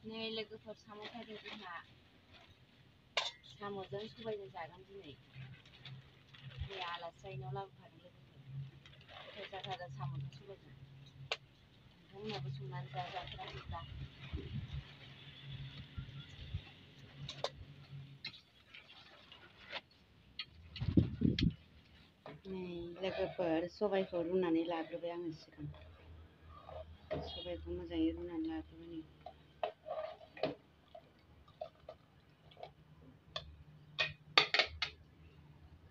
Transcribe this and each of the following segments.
नै लोगोफोर साम' खायदों जोंहा साम'जों सबायजों जागोन दिनै नै आलासि जाहैनायाव लाबोफादों लोगोफोर गोथाव जाथारो साम'जों सबायजों नोंथांमोनहाबो संनानै जाफेराखैब्ला नै लोगोफोर सबायखौ रुनानै लाग्रोबाय आङो सिगां सबायखौ मोजाङै रुनानै लाग्रोबाय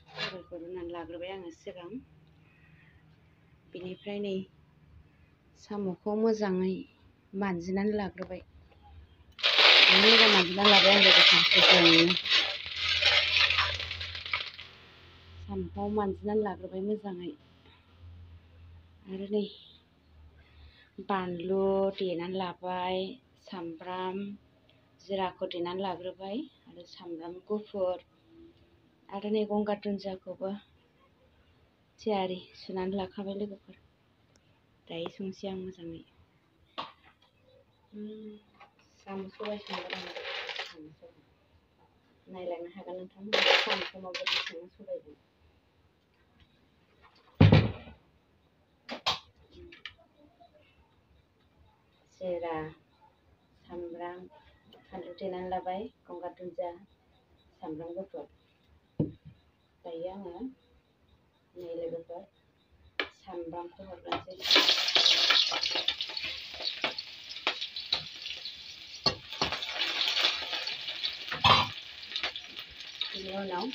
सबायखौ रुनानै लाग्रोबाय आङो सिगां बेनिफ्राय नै साम'खौ मोजाङै मानजिनानै लाग्रोबाय मोजां मानजिनानै लाबाय आं लोगोफोर साम'खौ मानजिनानै लाग्रोबाय मोजाङै आरो नै बानलु देनानै लाबाय सामब्राम जिराखौ देनानै लाग्रोबाय आरो सामब्राम गुफुर आरो नै गंगार दुन्दियाखौबो थियारि सुनानै लाखाबाय लोगोफोर दायो संसै आं मोजाङै साम' सबाय संगोन आं नायलांनो हागोन नोंथांमोना साम'खौ माबायदि सङो सबायजों जिरा सामब्राम फानलु देनानै लाबाय गंगार दुन्दिया सामब्राम गुफुर दायो आङो नै लोगोफोर सामब्रामखौ हरनोसै बेनि उनाव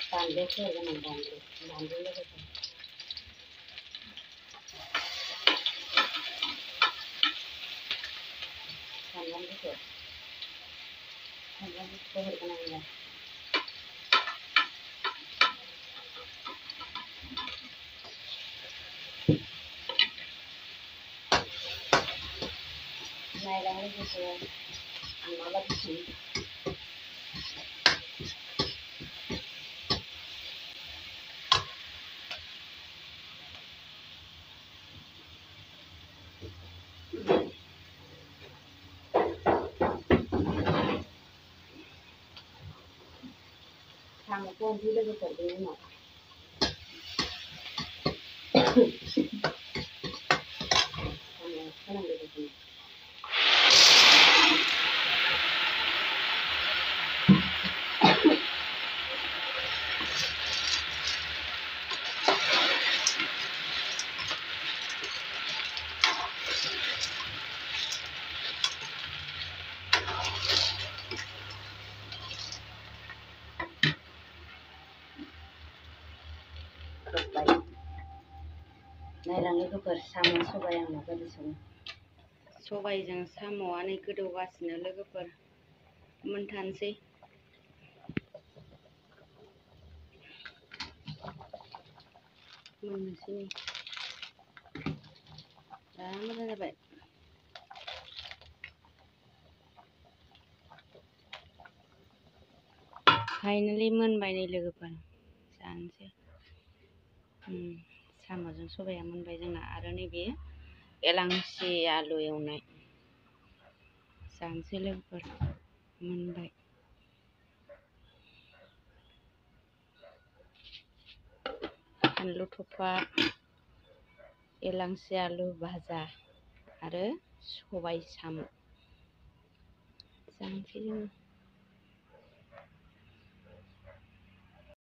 बानलुखौ होगोन आं बानलु लोगोफोर सामब्राम गुफुर होगोन आङो नायलां लोगोफोर आं माबायदि सङो साम'खौ ओंख्रि लोगोफोर बेनि उनाव होनांगौ बिदिनो नायलां लोगोफोर साम' सबाय आं माबायदि सङो सबायजों साम'आ नै गोदौगासिनो लोगोफोर मोनथारनोसै मोननोसै नै दा मोजां जाबाय फाइनालि मोनबाय नै लोगोफोर जानोसै साम'जों सबाया मोनबाय जोंना आरो नैबे एलांसि आलु एवनाय जानोसै लोगोफोर मोनबाय फानलु थफा एलांसि आलु भाजा आरो सबाय साम' जानोसै जोङो